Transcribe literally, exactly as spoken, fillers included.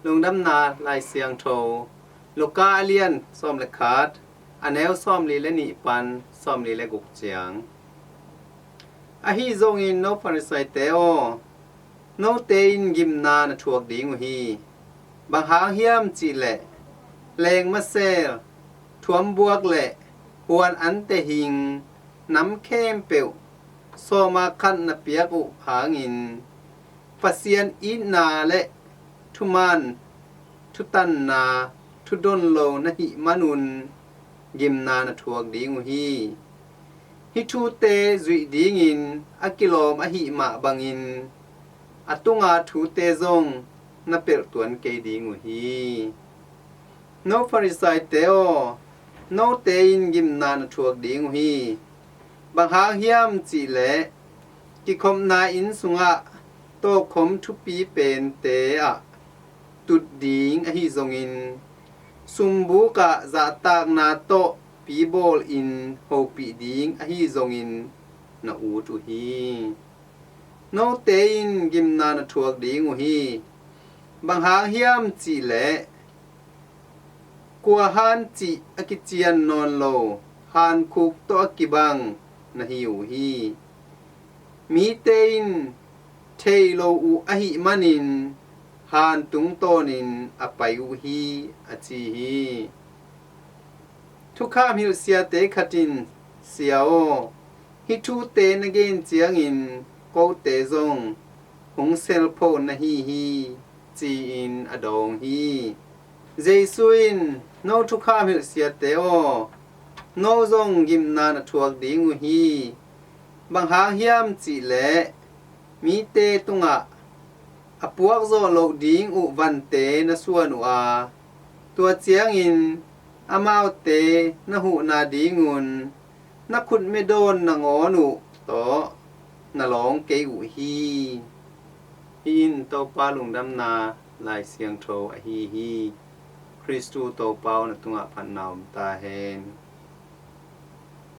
Lungdamna Lai Siangtho, Luka a lian sawm le khat, a neu sawmli le nih pan sawmli le guk ciang. Ahi zongin no Farisaite aw, note in gimna na thuak ding uh hi. Bang hang hiam cih leh leng masel, thuambuak le huan ante hing nam khempeuh sawma khat na piak uh hangin Pasian itna le thuman, thutanna, thudon lo na hih manun gimna na thuak ding uh hi. Hih thute zuih dingin a kilawm ahih mah bangin a tunga thute zong na pelh tuan kei ding uh hi. No Farisaite aw, note in gimna na thuak ding uh hi. Bang hang hiam cih leh kikhopna inn sungah tawkhom thupi pente ah tut ding ahi zongin, sumbuk ah zahtakna tawh pi bawlin hopih ding ahi zongin na ut uh hi. Note in gimna na thuak ding uh hi. Bang hang hiam cih leh kua han cih a kician nawn lo hankhuk tawh a kibang na hi uh hi. Mite in thei lo uh ahih manin han tungtawnin a pai uh hi, a ci hi. Thukham hilh siate khat in, Sia aw, hih thute na gen ciangin kote zong hong selpho na hi hi, ci-in a dawng hi. Jesu in, No thukham hilh siate aw, no zong gimna na thuak ding uh hi. Bang hang hiam cih leh mite tungah a puak zawh loh ding uh vante na suan uh a, tua ciangin amaute na huhna dingun na khutme dawn nangawn uh tawh na lawng kei uh hi. Hih in Topa lungdamna Lai Siangtho ahi hi. Khristu Topa aw, na tungah phatna om ta hen.